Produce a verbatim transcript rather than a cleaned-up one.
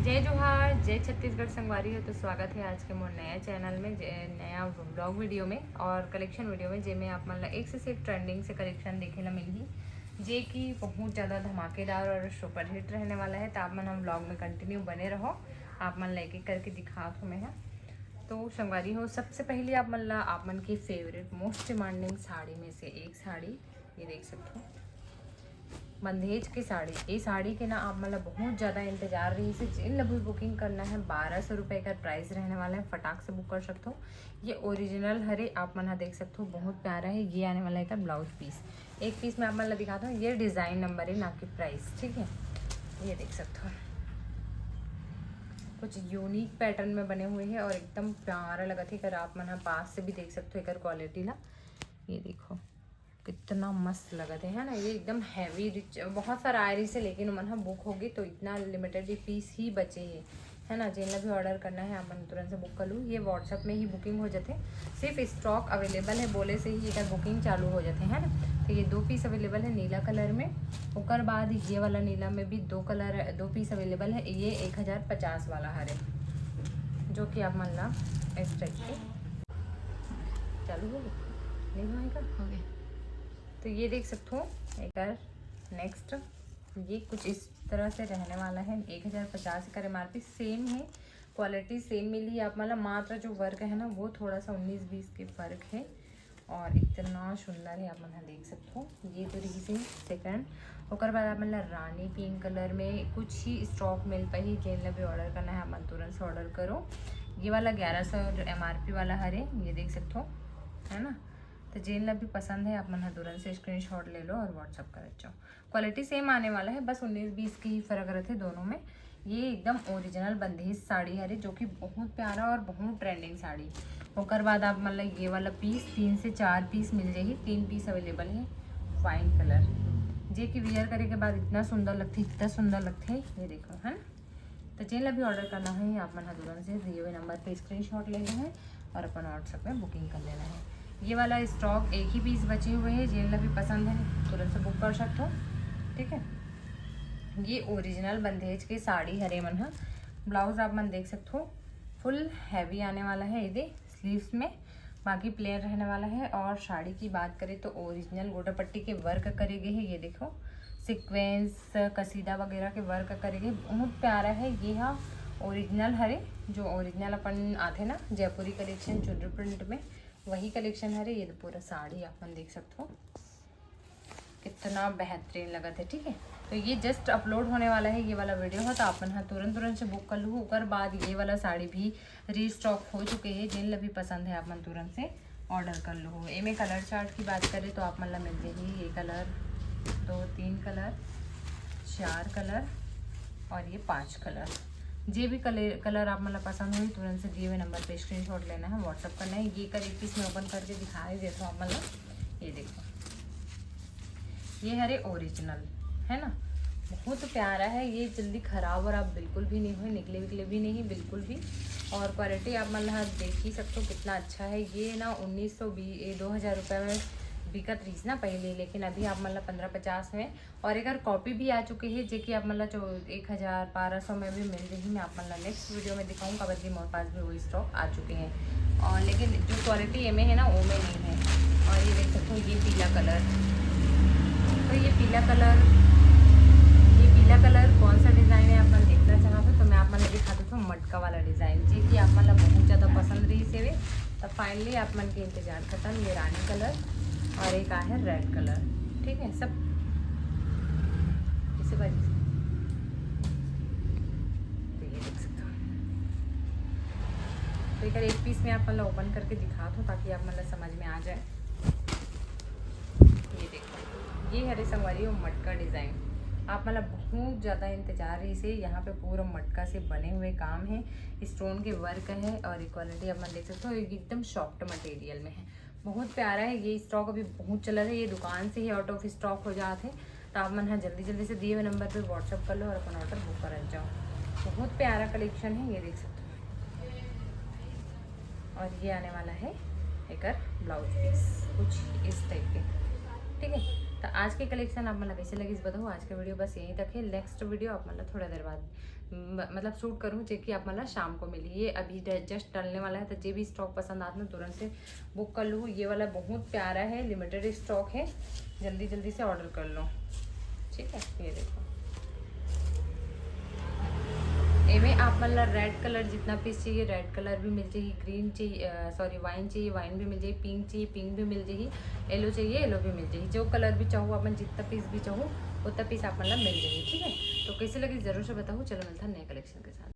जय जोहार, जय छत्तीसगढ़ संगवारी हो। तो स्वागत है आज के मोर नया चैनल में, जे-, नया व्लॉग वीडियो में और कलेक्शन वीडियो में, जेमे आप मन ला एक से सिर्फ ट्रेंडिंग से कलेक्शन देखे ला मिलही, जे कि बहुत ज़्यादा धमाकेदार और सुपरहिट रहने वाला है। तो आप मन हम व्लॉग में कंटिन्यू बने रहो, आप मन ला एक एक करके दिखात हूँ मैं ह। तो संगवारी हो, सबसे पहले आप मन ला आप मन के फेवरेट मोस्ट डिमांडिंग साड़ी में से एक साड़ी, ये देख सकते हो, बंधेज के साड़ी। ये साड़ी के ना आप मन ला बहुत ज़्यादा इंतजार रही से, जिन ला भी बुकिंग करना है, बारह सौ रुपये का प्राइस रहने वाला है, फटाक से बुक कर सकते हो। ये ओरिजिनल हरे, आप मन हा देख सकते हो, बहुत प्यारा है। ये आने वाला है का ब्लाउज पीस, एक पीस में आप मन ला दिखाता हूँ। ये डिज़ाइन नंबर है, ना कि प्राइस, ठीक है। ये देख सकते हो, कुछ यूनिक पैटर्न में बने हुए हैं और एकदम प्यारा लगत है। अगर आप मन हा पास से भी देख सकते हो एकर क्वालिटी ला, ये देखो कितना मस्त लगत है, है ना। ये एकदम हैवी रिच, बहुत सारा आए रही से, लेकिन मन हा बुक हो गई, तो इतना लिमिटेड पीस ही बचे है, है ना। जेन ला भी ऑर्डर करना है, आप मन तुरंत से बुक कर लू। ये व्हाट्सएप में ही बुकिंग हो जाते, सिर्फ स्टॉक अवेलेबल है बोले से ही एकर बुकिंग चालू हो जाते, है ना। तो ये दो पीस अवेलेबल है नीला कलर में, ओकर बाद ये वाला नीला में भी दो कलर, दो पीस अवेलेबल है। ये एक हज़ार पचास वाला हरे, जो कि आप मन ला इस टाइप के चालू हो गए, नहीं होएगा। हो गए। तो ये देख सकते हो एकर नेक्स्ट, ये कुछ इस तरह से रहने वाला है। एक हज़ार पचास एकर एम आर पी सेम है, क्वालिटी सेम मिली आप मन ला, मात्र जो वर्क है ना, वो थोड़ा सा उन्नीस बीस के फ़र्क है। और इतना सुंदर है, आप मन हा देख सकते हो। ये तो रही से सेकंड। ओकर बाद आप मन ला रानी पिंक कलर में कुछ ही स्टॉक मिल पाही, जेन ला भी ऑर्डर करना है, आप मन तुरंत से ऑर्डर करो। ये वाला ग्यारह सौ एम आर पी वाला हरे, ये देख सकते हो, है ना। तो जेन ला भी पसंद है, आप मन हा तुरंत से स्क्रीनशॉट ले लो और व्हाट्सअप कर जाओ। क्वालिटी सेम आने वाला है, बस उन्नीस बीस के ही फ़र्क रहते दोनों में। ये एकदम ओरिजिनल बंधेज साड़ी हरे, जो कि बहुत प्यारा और बहुत ट्रेंडिंग साड़ी। ओकर बाद आप मन ला ये वाला पीस, तीन से चार पीस मिल जाही, तीन पीस अवेलेबल है। वाइन कलर, जे कि वियर करे के बाद इतना सुंदर लगथे, इतना सुंदर लगथे। ये देखो, है ना। तो जेन ला भी ऑर्डर करना है, आप मन हा तुरंत से दिए हुए नंबर पे स्क्रीनशॉट ले लेहे और अपन व्हाट्सएप में बुकिंग कर लेना है। ये वाला स्टॉक एक ही पीस बचे हुए है, जेन ला भी पसंद है, तुरंत से बुक कर सकते हो, ठीक है। ये ओरिजिनल बंधेज के साड़ी हरे मन हा। ब्लाउज आप मन देख सकते हो, फुल हैवी आने वाला है ये दे स्लीव्स में, बाकी प्लेन रहने वाला है। और साड़ी की बात करें तो ओरिजिनल गोटा पट्टी के वर्क करे गए है। ये देखो, सीक्वेंस, कसीदा वगैरह के वर्क करे गए, बहुत प्यारा है। ये हा ओरिजिनल हरे, जो ओरिजिनल अपन आथे ना जयपुरी कलेक्शन चुनरी प्रिंट में, वही कलेक्शन हरे। ये पूरा साड़ी आप मन देख सकते हो, कितना बेहतरीन लगत है, ठीक है। तो ये जस्ट अपलोड होने वाला है ये वाला वीडियो है, तो आप मन हा तुरंत तुरंत से बुक कर लू। ओकर बाद ये वाला साड़ी भी रीस्टॉक हो चुके है, जेन ला भी पसंद है, आप मन तुरंत से ऑर्डर कर लो। एमे कलर चार्ट की बात करें तो आप मन ला मिल जाही ये कलर, दो, तीन कलर, चार कलर और ये पांच कलर। जे भी कलर कलर आप मन ला पसंद होही, तुरंत से दिए हुए नंबर पे स्क्रीनशॉट लेना है, व्हाट्सअप करना है। ये कर एक पीस में ओपन करके दिखा ही देता हूँ आप मन ला। ये देखो, ये हरे ओरिजिनल, है ना, बहुत प्यारा है। ये जल्दी खराब और आप बिल्कुल भी नहीं हुए, निकले विकले भी नहीं बिल्कुल भी। और क्वालिटी आप मन ला देख ही सकते हो कितना अच्छा है। ये ना उन्नीस सौ बीस, ये दो हज़ार रुपये में बिकत रहीस ना पहले, लेकिन अभी आप मन ला पंद्रह पचास में। और एकर कॉपी भी आ चुके हैं, जे कि आप मन ला जो एक हज़ार बारह सौ में भी मिल जाही। मैं आप मन ला नेक्स्ट वीडियो में दिखाऊँ, काबर कि मोर पास भी वही स्टॉक आ चुके हैं। और लेकिन जो क्वालिटी एमे है ना, वो में नहीं है। और ये देख सकते हो, ये पीला कलर, तो ये पीला कलर, ये पीला कलर कौन सा डिज़ाइन है, आप मन देखना चाहते हो तो मैं आप मन ला दिखा देता हूँ मटका वाला डिज़ाइन, जे कि आप मन ला बहुत ज़्यादा पसंद रहीस हवे। तो फाइनली आप मन के इंतजार खत्म। ये रानी कलर और एक आ है रेड कलर, ठीक है। सब इसे बारीक से, तो ये देख सकते हो। तो एकर एक पीस में आप मन ला ओपन करके दिखात हूँ, ताकि आप मन ला समझ में आ जाए। ये देखो, ये हरे संगवारी हो मटका डिज़ाइन। आप मन ला बहुत ज़्यादा इंतजार रहीस हे। यहाँ पे पूरा मटका से बने हुए काम है, स्टोन के वर्क है और ये क्वालिटी आप मन देख सकते हो, एकदम सॉफ्ट मटेरियल में है। बहुत प्यारा है। ये स्टॉक अभी बहुत चलत है, ये दुकान से ही आउट ऑफ स्टॉक हो जात है। तो आप मन हा जल्दी जल्दी से दिए हुए नंबर पे व्हाट्सअप कर लो और अपन ऑर्डर बुक करत जाओ। बहुत प्यारा कलेक्शन है, ये देख सकते हो। और ये आने वाला है एकर ब्लाउज पीस कुछ इस टाइप के, ठीक है। आज के कलेक्शन आप मन ला कैसे लगिस बताहू। आज के वीडियो बस यहीं तक है। नेक्स्ट वीडियो आप मन ला थोड़ा देर बाद म-, मतलब शूट करूँ, जे कि आप मन ला शाम को मिली। ये अभी जस्ट डलने वाला है, तो जे भी स्टॉक पसंद आत ना, तुरंत से बुक कर लूँ। ये वाला बहुत प्यारा है, लिमिटेड स्टॉक है, जल्दी जल्दी से ऑर्डर कर लो। ठीक है, ये देखो, एमे आप मन ला रेड कलर जितना पीस चाहिए, रेड कलर भी मिल जाही, ग्रीन चाहिए, सॉरी, वाइन चाहिए, वाइन भी मिल जाही, पिंक चाहिए, पिंक भी मिल जाही, येलो चाहिए, येलो भी मिल जाही। जो कलर भी चाहो आप मन, जितना पीस भी चाहो, उतना पीस आप मन ला मिल जाही। ठीक है, तो कैसे लगी जरूर से बताओ। चलो, मिलता है नए कलेक्शन के साथ।